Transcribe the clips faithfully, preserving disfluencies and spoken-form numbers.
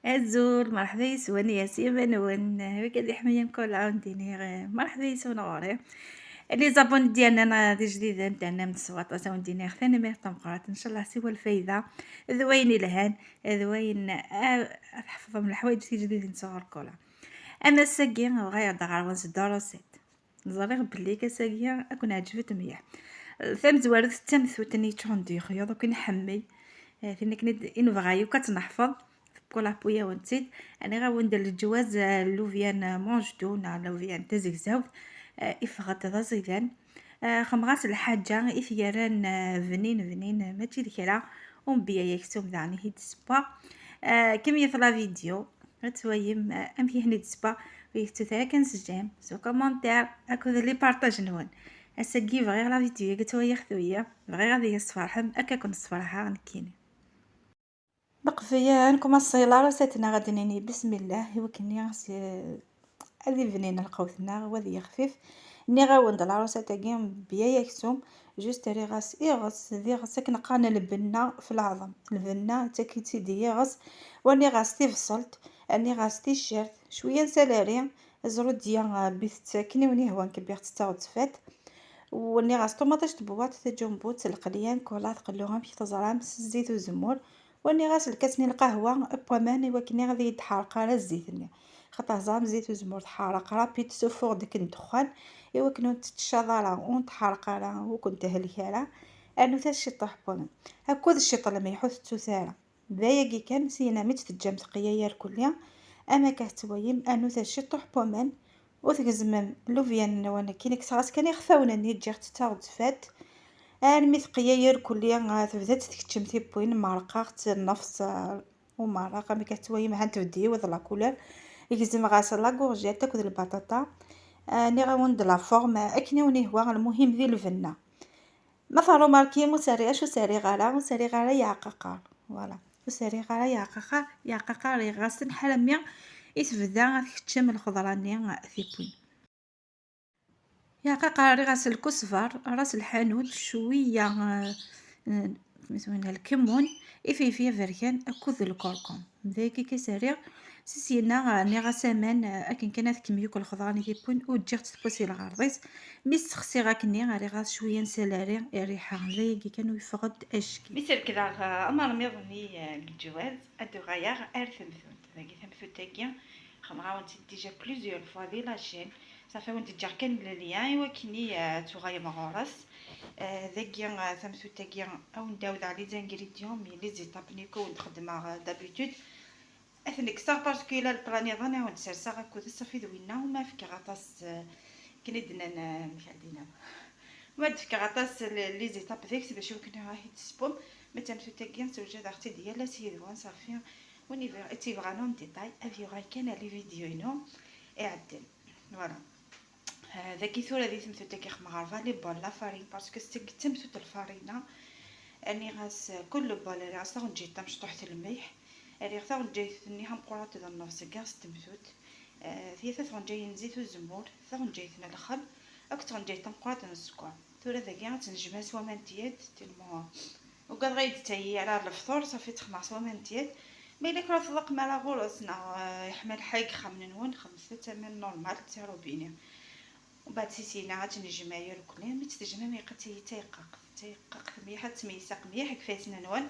Azul, merḥba yeswen, yas iman-nwen. Wigad iḥmiyen kul ɛawed iniɣ, merḥba yeswen ɣur-i. Les abonnés ديالنا d ijdiden, تهناو من السواط, ad awen-d-iniɣ tanemmirt tameqqrant, ncallah siwa lfayda d wayen ilhan, d wayen, ah, ad tḥefḍem leḥwayeǧ tijdidin sɣur kul. Ama ass-agi bɣiɣ ad ɣer-wen s deux recettes. Ẓriɣ belli ass-agi ad ken-ɛeǧbent mliḥ. Tamezwarut d tamtunt-nni yeččuren d yexyuḍ, ur ken-nḥemmel. Eh, tin akken i d-, i nebɣa yakk ad tt-neḥfeḍ, tewwi la peau-yawen-tt-id. Nniɣ-awen-d leǧwaz, eh, llubyan, eh, manjdu neɣ llubyan tazegzawt, eh, iffeɣ-d d aẓidan. Eh, xemɣas lḥaǧa i t-yerran, eh, bnin, bnin, mačči d kra, u mebya aksum daɣen i t-id-tessewwa. Eh, kemmlet la vidéo. Ad twayem, eh, amek i ten-id-tessewwa, ur yi-tettut ara kan s j'aime, s commentaire, akked les partages-nwen. Ass-agi bɣiɣ la vidéo-agi ad twayeɣ tuya, bɣiɣ ad iyi-sferḥem, akka ken-sferḥeɣ nekkini. Leqbayel, nkumaṣi la recette-nneɣ, ad d-nini bismillah, i wakken ad s-, ad ibnin lqut-nneɣ, u ad yexfif. Nniɣ-awen-d la recette-agi mebya aksum, juste rriɣ-as iɣes, d iɣes akken qqaren lbenna f leɛḍem. Lbenna tettak-itt-id yiɣes, wa rniɣ-as tibṣelt, rniɣ-as ticcert, cwiya n salari, ẓrudya, eh, bitett akken i wen-ihwan kebbiɣ-tt d taɣezfant. U rniɣ-as ṭumaṭic n tbewwaṭ taǧumbut, lqelyan, kul la tqellu amek i teẓram s zzit uzemmur. U rniɣ-as lkas n lqahwa n waman i wakken ad iyi-d-tḥerq ara zzit-nni. Xaṭer ẓram zzit uzemmur tḥerq rapid, tessuffuɣ-d akken ddexxan, i wakken ur tettcaḍ ara, ur teḥreq ara, ur ken-tehlek ara. Rnut-as ciṭuḥ n waman. Akked ciṭ n lmelḥ, ur tettut ara. D ayagi kan, syin mi tt-teǧǧam teqya irkelli, am akka tettwayim, rnut-as ciṭuḥ n waman, u tgezmem llubyan-nwen, akken kkseɣ-as kan ixfawen-nni, ǧǧiɣ-tt d taɣezfant, armi teqya irkelli, ah, tebda-tt tkeččem tiwwin, merqeɣ-tt nnefṣ, ah, umerreq, am akka tettwayim, ha tbedd yiwet la couleur. Gezmeɣ-as la courgette akked lbaṭaṭa. Ah, nniɣ-awen-d la forme, akken i wen-ihwa, lmuhim di lbenna. Ma terrumarkim, ur s-rri-, acu ur s-rriɣ ara, ur s-rriɣ ara yeɛqaqar. Voilà. Ur s-rriɣ ara yeɛqaqar, yeɛqaqar rriɣ-asen ḥala mi i tebda tkeččem lxeḍra-nni tiwwin. Yeɛqaqar rriɣ-as lkusbar, ras lḥanut, cwiya, eh, eh, isem-nni lkemmun, ifenfi aberkan akked lkurkum. D ayagi kan i s-rriɣ. Si syenna, eh, rniɣ-as aman, eh, akken kan ad tkemmel yakk lxeḍra-nni tiwwin, u ǧǧiɣ-tt tewwa si lɣerḍ-is. Mi ssexsiɣ akkenni, rriɣ-as cwiya n salari i rriḥa. D ayagi kan u yeffeɣ-d acekki. Mi serkdeɣ, eh, amermiḍ-nni, eh, n leǧwaz, ad d-uɣaleɣ ar temtunt. Dagi tamtunt-agi, xedmeɣ-awen-tt-id déjà plusieurs fois di la chaîne. Safi awen-d-ǧǧeɣ kan le lien i wakken i, eh, ad tuɣalem ɣur-s. Eh, dagi, eh, tamtunt-agi, ad awen-d-ɛawdeɣ les ingrédients, mais les étapes-nni akk i wen-d-xeddmeɣ, eh, d'habitude. Ad ten-kkseɣ parce que la le plan-iḍen ad awen-d-serseɣ akked safi d winna, u ma fkeɣ aṭas, eh, akken i d-nnan, eh, amek ara d-iniɣ. Ma d-fkeɣ aṭas le-, les étapes deg-s bac i wakken ad t-id-tessewwem. Ma d tamtunt-agi, ssewjadeɣ-tt-id yal ass yid-wen, safi. Win yebɣ-, i tt-yebɣan en détail, ad yuɣal kan ar les vidéos-inu iɛeddan. Voilà. Ah, dagi tura di temtunt-agi xedmeɣ rebɛa les bols la farine, parce que seg d tamtunt lfarina. Rniɣ-as, ah, kul bol, rniɣ-as taɣenǧayt tamecṭuḥt n lmelḥ, rniɣ taɣenǧayt-nni tameqqrant d nnefṣ n gas n temtunt, ah, tiyita taɣenǧayt n zzit uzemmur, taɣenǧayt n lxell, akked tɣenǧayt tameqqrant n sskeṛ. Tura dagi ad tt-nejmeɛ s waman n tiyaḍ, tellement ugadeɣ ad yi-d-tayi ara lefṭur, safi ttxemmeɣ s waman n tiyaḍ. Ma yella kra tḍeqqem ara ɣur-s, neɣ, eh, yeḥma lḥal deg yexxamen-nwen, xedmet-t aman normal, d robinet. Umbeɛd si syenna ad tt-nejmeɛ irkelli, mi tt-tejmem yeqqet-iyi d tayeqqaqt, d tayeqqaqt mliḥ, ad ttemyesaɣ mliḥ deg ifassen-nwen.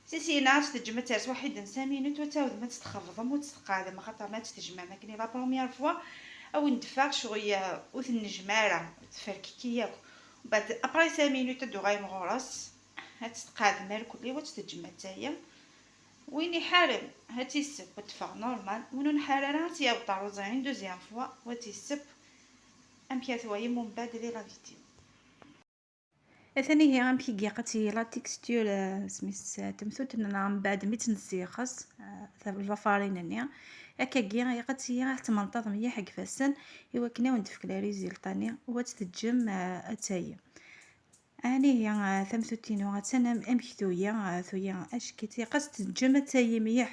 Si syenna ad tt-teǧǧem ad ters waḥid n cinq minutes, u ad tɛawdem ad tt-txebḍem, u ad tt-tqeɛdem, axaṭer ma ad tt-tejmem akken la première fois, ad wen-d-teffeɣ ccɣel, ur tennejmaɛ ara, tferkeki yakk. Umbeɛd, après cinq minutes, ad d-tuɣalem ɣur-s, ad tt-tqeɛdem irkelli, u ad tt-teǧǧem ad tali. Win iḥaren, ad tt-isebb, ad teffeɣ normal. Win ur nḥar ara, ad tt-yaweḍ terruẓ une deuxième fois, u ad tt-isebb. Amek ara twalem umbeɛd di la vidéo. Atan ihi amek i ilaq ad tili la texture, eh, isem-is, eh, temtunt-nneɣ mbeɛd mi tt-nessixes, eh, tab-, lafarin-nni. Akkagi ilaq ad tili ad tmenṭeḍ mliḥ deg ifassen, i wakken ad wen-d-tefk la résultat-nni, u ad tt-teǧǧem, eh, ad tali. Anihi, eh, tamtunt-inu attan am-, amek tuya, eh, tuya acki-tt, ilaq ad tt-teǧǧem ad tali mliḥ.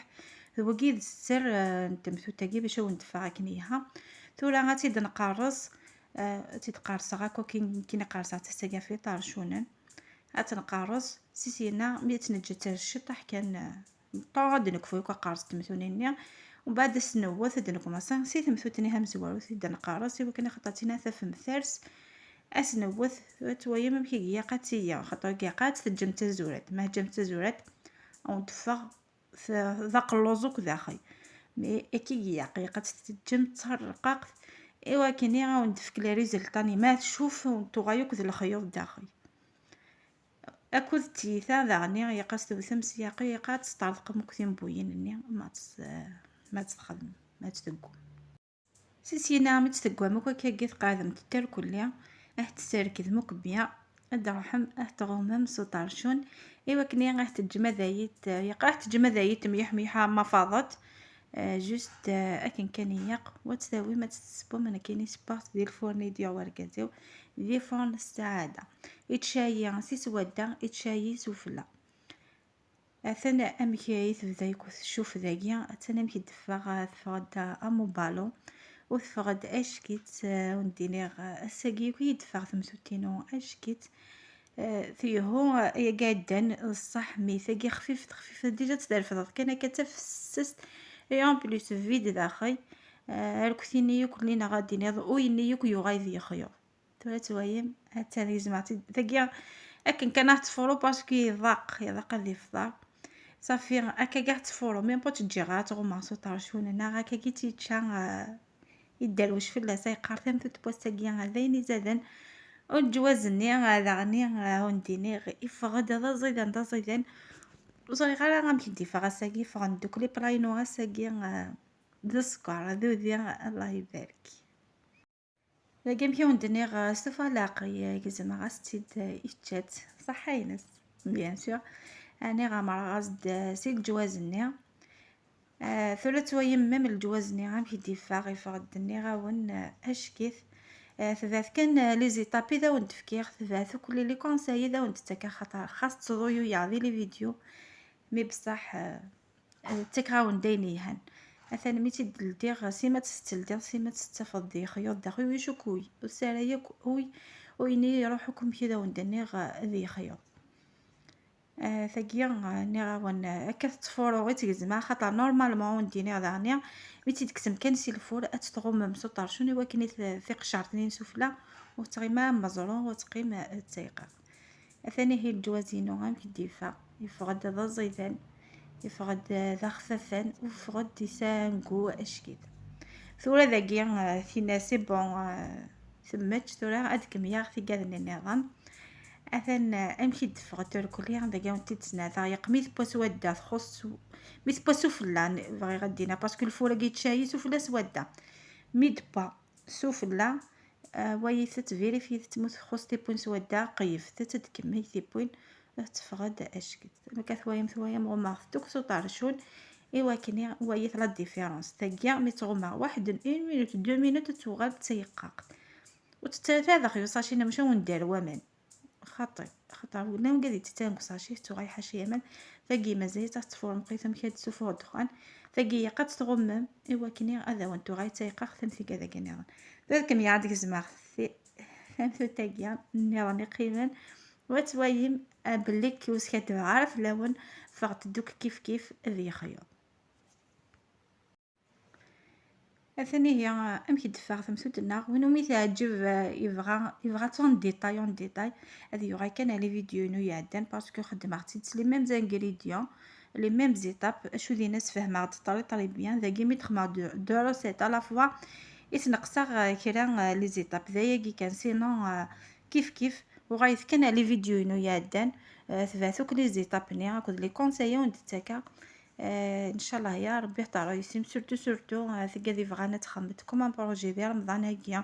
D wagi i d sser, eh, n temtunt-agi bac ad wen-d-teffeɣ akken ilha. Tura ad tt-id-nqerreṣ, eh, ad tt-id-qerṣeɣ akk akken, akken i qerṣeɣ-tt ass-agi ɣef iṭercunen. Ad tt-nqerreṣ, si syenna mi ad tt-neǧǧ ad ters ciṭṭaḥ kan, eh, Ṭṭuɣ ad d-nekfu akk aqerṣ n temtunin-nni. Umbeɛd ad s-newwet, ad d-nekmaṣi si temtut-nni tamezwarut i d-nqerṣ, i wakken axaṭer tina tafem ters. Ad s-newwet, ad twayem amek i ilaq ad tili, axaṭer ilaq ad tt-teǧǧem d tazurant. Ma teǧǧem d tazurant, ad wen-teffeɣ t-, d aqelluẓ akk daxel. Mi akka i ilaq, ilaq ad tt-teǧǧem d tarqaqt, i wakken ad wen-d-tefk les résultats-nni. Ma tcuf, tuɣal akk d lexyuḍ daxel. Akked tiyita daɣen, ilaq ad s-tewtem s yaqi, ilaq ad tesṭerḍqem akk timbuyin-nni, ma tt-, ma tt-txedmem, ma tt-teggum. Si syin-a, mi tt-teggam akk akkagi, tqeɛdem-tt irkelli, ad tt-tesserkdem akk bya, ad d-truḥem, ad tt-tɣummem s uṭercun, i wakken ad tt-teǧǧem ad iyi-t-, ilaq ad tt-teǧǧem ad iyi-t mliḥ mliḥ, ma faḍet, eh, juste, eh, akken kan ilaq, u ad tt-tawim ad tt-tessewwem. Nekkini ssewweɣ-tt di lfurn i d-yuɣ wergaz-iw, di lfurn Ssaɛada. Ičča-yi si swadda, ičča-yi sufella. Atan amek i tebda akk tcuf dagi, atan amek i d-teffeɣ, teffeɣ-d am ubalu, u teffeɣ-d acek-itt, eh, ur d-iniɣ, eh, ass-agi akk i d-teffeɣ temsut-inu acek-itt. Eh, tiyuhu, eh, yagi ɛeddan, d ṣṣeḥ, mi tagi xfifet, xfifet, déjà tt-terfdeḍ kan akka d tafessast, et en plus vide daxel. Eh, arkti-nni akk-nni neɣ ad d-tiniḍ, uyenni akk yuɣal d yexyuḍ. Tura twayem, ha-tt-a gezmeɣ-tt-id. Tagi akken kan ad tefru parce que iḍaq, iḍaq ad ifḍer. Safi, akka ad tefru, même pas ǧǧiɣ ad tɣummeɣ s uṭercun, neɣ akka i tt-yečča, eh, yedderwec fell-as, ay qqar tamtut n wass-agi d ayen izaden. U leǧwaz-nni, eh, daɣen, eh, ur d-iniɣ, iffeɣ-d d aẓidan, d aẓidan. Ur ẓriɣ ara amek i d-iffeɣ ass-agi, ffɣen-d akk les plats-inu ass-agi, eh, d sskeṛ, d udi, Allah ibarek. Dagi amek i wen-d-nniɣ, eh, s tufalaq i, eh, gezmeɣ-as-tt-id, eh, ičča-tt, ṣṣeḥḥa-ines, bien sûr. Ɛni ɛemreɣ-as-d, eh, si leǧwaz-nni. Eh, tura twayem même leǧwaz-nni amek i d-iffeɣ, iffeɣ-d, nniɣ-awen, eh, acek-it. Eh, tebɛet kan, eh, les étapes i d awen-d-fkiɣ, tebɛet akk les, les conseils i d awen-d-ttakeɣ, xaṭer xas ttḍuyuyeɣ di les vidéos, mais bessah, eh, eh, ttakeɣ-awen-d ayen yelhan. Atan mi tt-id-ldiɣ, sima tt-teldiḍ, sima tt-tettafeḍ d yexyuḍ daxel, ulac akk uy, ur sara yakk uy, uy-nni iruḥ akk amek i d awen-d-nniɣ, eh, d yexyuḍ. Eh, tagi, eh, nniɣ-awen, eh, akka tettfuru i tt-gezmeɣ, xaṭer normalement ur d-iniɣ daɣen, mi tt-id-tekksem kan si lfur, ad tt-tɣummem s uṭercun i wakken i t-, tiqecɛert-nni n sufella ur tettɣim ara am weẓru, ur teqqim, eh, d tayqert. Atan ihi leǧwaz-inu amek i d-yeffeɣ. Yeffeɣ-d d aẓidan, yeffeɣ-d d axfafan, u yeffeɣ-d yesɛa angu acek-it. Tura dagi, eh, tinna c'est bon, eh, temmečč, tura ad d-kemmleɣ tigad-nni nniḍen. Atan, eh, amek i d-teffeɣ turkli, dagi awen-t-id-snataɣ, yeqmi tewwa swadda, txuṣṣ s-, mi tewwa sufella, bɣiɣ ad d-iniɣ, parce que lfur-agi yečča-yi sufella swadda. Mi d-tewwa sufella, eh, wayit-tt, vérifiet-tt, ma txuṣṣ tiwwin swadda, qeyyfet-tt, ad d-tkemmel tiwwin, ad teffeɣ-d acek-it. Amek ad twayem, twayem ɣummeɣ-t akk s uṭercun, i wakken i, wayit la différence. Tagi, mi tt-ɣummeɣ waḥed n une minute, deux minutes, ad tuɣal d tayqaqt. Ur tettara ara daxel usaci-nni, maca wen-d-ar waman. Xaṭi, xaṭer win wigad yettettan deg usaci, tettuɣal ḥaca aman. Tagi mazal-itt ad tettfurmeq-it amek ad d-tessufuɣ ddexxan. Tagi ilaq ad tt-tɣummem i wakken ad awen-tuɣal d tayqaxt am tigad-agi nniḍen. Tura ad kem-yaɣ ad gezmeɣ ti-, tamtunt-agi nniḍen iqqimen. U ad twayem, ah, belli ur skadbeɣ ara fell-awen, ffɣent-d akk kif kif d yexyuḍ. Atan ihi, amek i d-teffeɣ temtunt-nneɣ. Win umi teɛǧeb, eh, yebɣa, yebɣa-tt en détail, en détail, ad yuɣal kan ar les vidéos-inu iɛeddan, parce que xeddmeɣ-tt-id s les mêmes ingrédients, les mêmes étapes. Acu dinna sfehmeɣ-d très, très bien. Dagi mi d-xedmeɣ deux, deux recettes à la fois, i sneqseɣ, eh, kra, eh, les étapes. D ayagi kan, sinon, eh, kif kif, uɣalet kan ar les vidéos-inu iɛeddan, eh, tebɛet akk les étapes-nni akked les conseils i wen-d-ttakeɣ. Eh, ncallah ya Rebbi ad teṛṛuyyim, surtout, surtout, eh, tigad yebɣan ad txedmemt comme un projet di Remḍan-agi,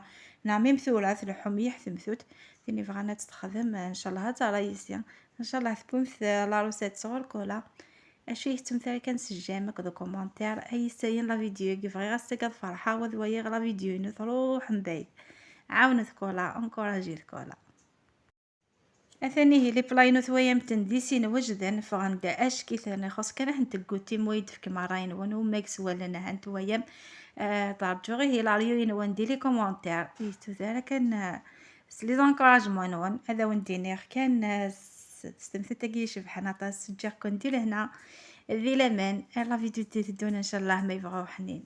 neɣ même tura tleḥḥu mliḥ temtunt, tin yebɣan ad tt-texdem, eh, ncallah ad teṛṛuyyim, ncallah tewwimt, eh, la recette sɣur Kola. Acu ur tettumt ara kan s j'aime akked commentaire, ay yessayen la vidéo-agi, bɣiɣ ass-agi ad ferḥeɣ, ad waliɣ la vidéo-inu truḥ mebɛid. Ɛawnet Kola, encouragez Kola. Atan ihi les plats-inu twayam-ten di sin wejden, ffɣen-d acek-iten, ixuṣ kan ad ten-teggutim, wa i d-tefkem ṛṛay-nwen, u ma deg s wallen ahan twayam, eh, terǧuɣ ihi la review-nwen di les commentaires. Ur yettu ara kan, eh, s les encouragements-nwen, ad awen-d-iniɣ kan, eh, s, s temtunt-agi icebḥen aṭas, ǧǧiɣ-ken di lehna, Di laman, ar la vidéo d-iteddun, ncallah, ma yebɣa uḥnin.